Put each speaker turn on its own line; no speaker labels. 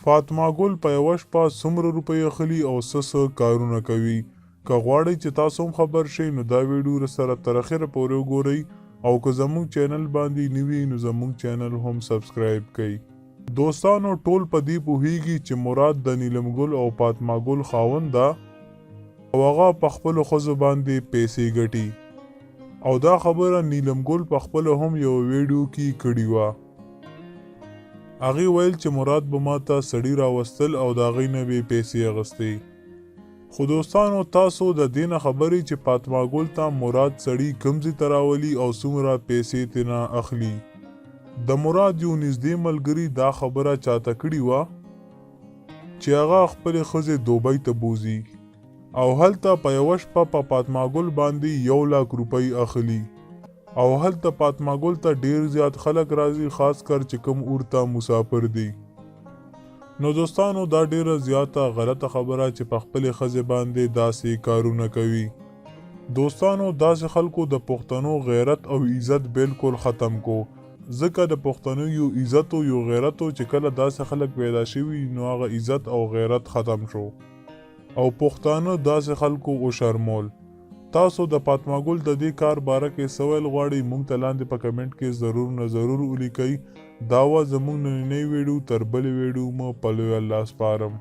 فاطمه ګل په یوه شپه څومره روپۍ اخلي او څه څه کارونه کوي؟ که غواړئ چې تاسو هم خبر شئ نو دا ویډیو راسره تر اخره پورې وګورئ او که زموږ چینل باندې نوي یئ نو زموږ چینل هم سبسکرایب کړئ. دوستانو ټول په دې پوهیږي چې مراد د نیلم ګل او فاطمه ګل خاوند ده او هغه په خپلو ښځو باندې پیسې ګټي او دا خبره نیلم ګل په خپله هم یوه ویډیو کی کړي وه. هغې ویل چې مراد به ماته سړي راوستل او د هغوی نه به یې پیسې اخیستې. خو دوستانو تاسو د دې نه خبر یئ چې فاطمه ګل ته مراد سړي کوم ځای ته راولي او څومره پیسې ترېنه اخلي. د مراد یو نږدې ملګري دا خبره چاته کړي وه چې هغه خپلې ښځې دوبۍ ته بوځي او هلته په یوه شپه په فاطمه ګل باندې یو لاک روپۍ اخلي. او هلته فاطمه ګل ته ډیر زیات خلک راځي خاص کر چې کوم اورته مسافر دي. نو دوستانو دا ډیره زیاته غلطه خبره چې په خپلې ښځې باندې داسې کارونه کوي. دوستانو داسې خلکو د پښتنو غیرت او عزت بلکل ختم کو ځکه د پښتنو یو عزت او یو غیرت و چې کله داسې خلک پیدا شوي نو هغه عزت او غیرت ختم شو او پښتانه داسې خلکو وشرمول. تاسو د فاطمه ګل د دې کار باره کې څه ویل غواړئ موږ ته لاندې په کمنټ کې ضرور نه ضرور ولیکئ. دا وه زموږ نننۍ ویډیو تر بلې ویډیو مو په لوی الله سپارم.